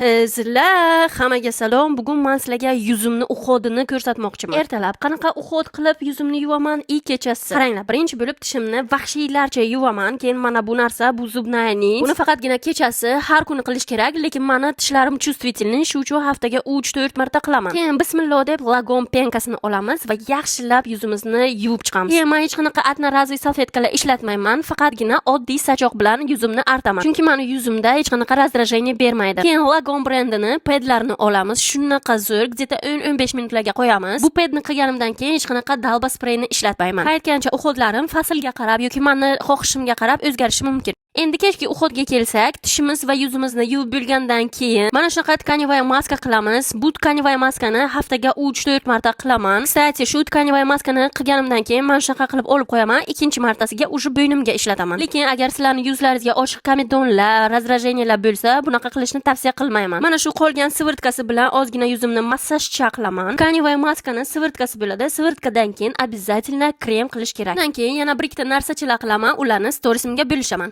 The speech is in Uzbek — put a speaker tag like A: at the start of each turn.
A: Qizlar, hammaga salom. Bugun man sizlarga yuzimni уход ini ko'rsatmoqchiman. Ertalab qanaqa уход qilib yuzimni yuvaman и kechasi. Qaranglar, birinchi bo'lib tishimni vahshiylarcha yuvaman. Keyin mana bu narsa, bu зубная нить. Buni faqatgina kechasi har kuni qilish kerak, lekin mani tishlarim чувствительный, shu uchun haftaga 3-4 marta qilaman. Keyin bismillah deb Lagon пенка sini olamiz va yaxshilab yuzimizni yuvib chiqamiz. Keyin man hech qanaqa одноразовый salfetkalar ishlatmayman, faqatgina oddiy sachoq bilan yuzimni artaman. Chunki mani yuzimda hech qanaqa раздражение bermaydi. Keyin Lagon brendini pedlarni olamiz. Shunaqa zo'r, где-то 10-15 minutlarga qo'yamiz. Bu pedni qilganimdan keyin hech qanaqa Dalba spreyni ishlatmayman. Aytgancha, уход larim faslga qarab yoki mani xohishimga qarab o'zgarishi mumkin. Endi kechki уход ga kelsak, tishimiz va yuzimizni yuvib bo'lgandan keyin mana shunaqa тканевая maska qilamiz. Bu тканевая maskani haftaga 3-4 marta qilaman. Кстати, shu тканевая maskani qilganimdan keyin mana shunaqa qilib olib qo'yaman. Ikkinchi martasiga уже bo'ynimga ishlataman. Lekin agar sizlarning yuzlaringizga ochiq komedonlar, раздражения lar bo'lsa, bunaqa qilishni tavsiya qilmayman. Mana shu qolgan сыворотка si bilan ozgina yuzimni massajcha qilaman. Тканевая maskani сыворотка si bo'ladi. Сыворотка dan keyin обязательно krem qilish kerak. Undan keyin yana bir ikkita narsachalar qilaman, ularni storiesimga bo'lishaman.